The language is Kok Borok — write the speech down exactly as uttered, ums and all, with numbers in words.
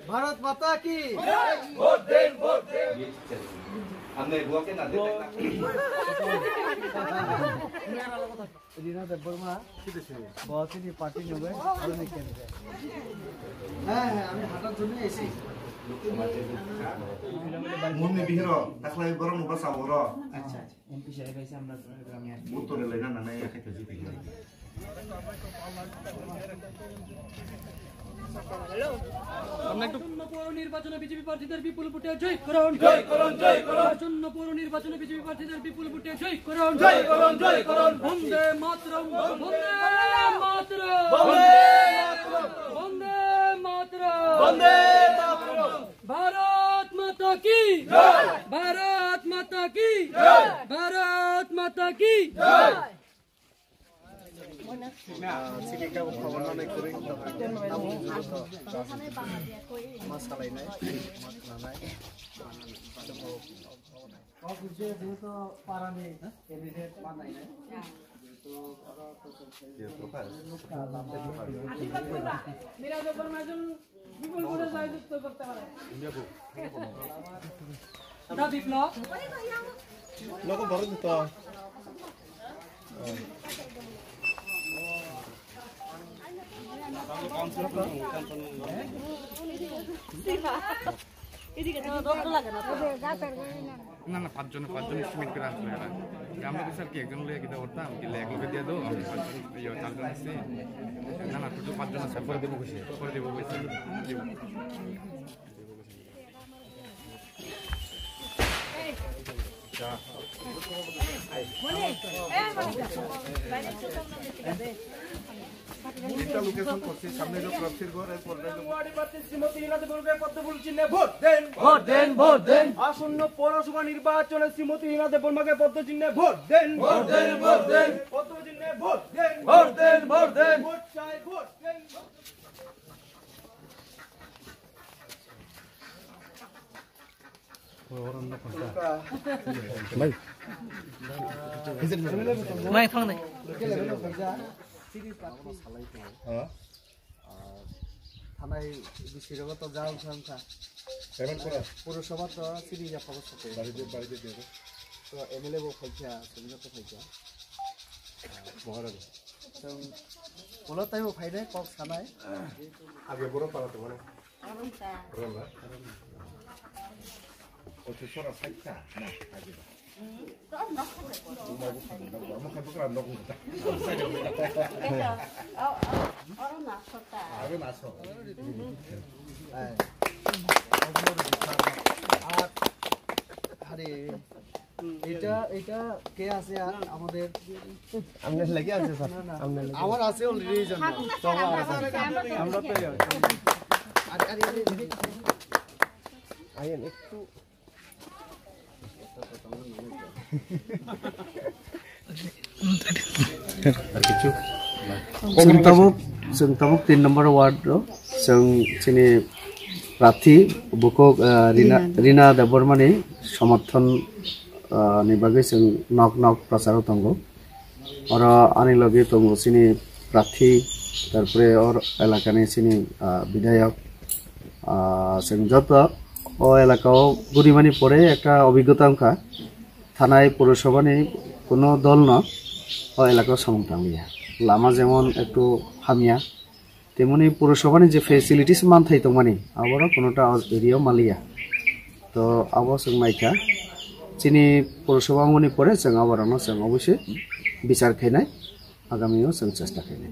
भारत माता की। ভোট দিন, ভোট দিন। हमने बुआ के नाते तक ना। রিনা দেববর্মা বসিনি পার্টি নেবে, আমি কেন? হ্যাঁ, হ্যাঁ, আমি হাঁটার জন্য এসেছি। মুন্নি বিহির, তাহলে গরম উপাস আবর। আচ্ছা, আচ্ছা। এমপি সাহেব এসে আমরা গ্রামে আসছি। উত্তরে লেনা না, না, এখানে জিতে গেলাম। আসন্ন পৌর নির্বাচনে বিজেপি প্রার্থীদের বিপুল ভোটে জয় করুন। জয় করুন, জয় করুন। আসন্ন পৌর নির্বাচনে বিজেপি প্রার্থীদের বিপুল ভোটে জয় করুন। জয় করুন, জয় করুন। বন্দে মাতরম, বন্দে মাতরম। বন্দে মাতরম। বন্দে মাতরম। বন্দে মাতরম। ভারত মাতা কি জয়। ভারত মাতা কি জয়। ভারত মাতা কি জয়। বিপ্লব। না, না, পাঁচজনে, পাঁচজন estimate করে আসলে এরা। যে আমরা তো স্যার কি একজন লইয়া কিতা করতাম, কি এক লোকে দিয়ে দেবো, আমরা পাঁচজন, ইয়ে, চারজন আসছি। না, না, টোটাল পাঁচজন আছে। পরে দেবো কইছে। পরে দেবো কইছে। দেবো। তিনটা লোকেশন করছি, সামনে হলো ক্লাব সিলভার, এরপর হলো ওয়ার্ড প্রার্থী শ্রীমতী হীনা দেববর্মাকে পদ্মফুল চিহ্নে ভোট দেন। ভোট দেন, ভোট দেন। আসন্ন পৌরসভা নির্বাচনে শ্রীমতী হীনা দেববর্মাকে পদ্ম চিহ্নে ভোট দেন। ভোট দেন, ভোট দেন। পদ্ম চিহ্নে ভোট দেন। ভোট দেন, ভোট দেন। ভোট চাই, ভোট দেন। ভাই। ভাই, ফোন দে। হ্যাঁ? আর থানায় বিসির তো যাও সংখ্যা। পেমেন্ট করা? পৌরসভা তো চিনি যা খবর সাথে। বাড়িতে, বাড়িতে দিয়ে দে। তো এমএলএ বো খাইছা, তুমি তো খাইছা। মহারাজ। তো বলো তাই ও খাই নাই, কক খানায়। আগে বড় পাড়া তো মানে। Rwanda? O tu sora sakta? Na, aji ba. Uma bu kami na, uma kami kami na. Aro na sota. Aro na so. Hari. এটা, এটা কে আছে আর আমাদের আপনার লাগে আছে স্যার। না, না। আপনার লাগে। আমার আছে already এই জন্য। তো আমার আছে। আমরা পেয়ে যাবো। আর, আর এই যে আইন একটু আর কিছু? Chwng tabuk, chwng tabuk tin number ward o, chwng chini prarthi bukhuk, ah, Rina, Rina Debbarmani somorthon, ah, ni bagwi chwng nok nok procharo tongo. Oro ani logi tongo chini prarthi, tarpore or elakani chini, ah, bidhayok. Ah, chwng joto o elakao gurimani pore ekta obhiggota wngkha. Thanai purosobhani kuno dolno o elakao samung tangliya. Lama jemon ektu hamya, temoni purosobhani je facilities manthai tongmani, aboro kunoto o area o manliya. To abo chwng naikha, chini purosobha wngmani pore chwng aborokno chwng oboisoi bichar khainai, agamio chwng chesta khainai.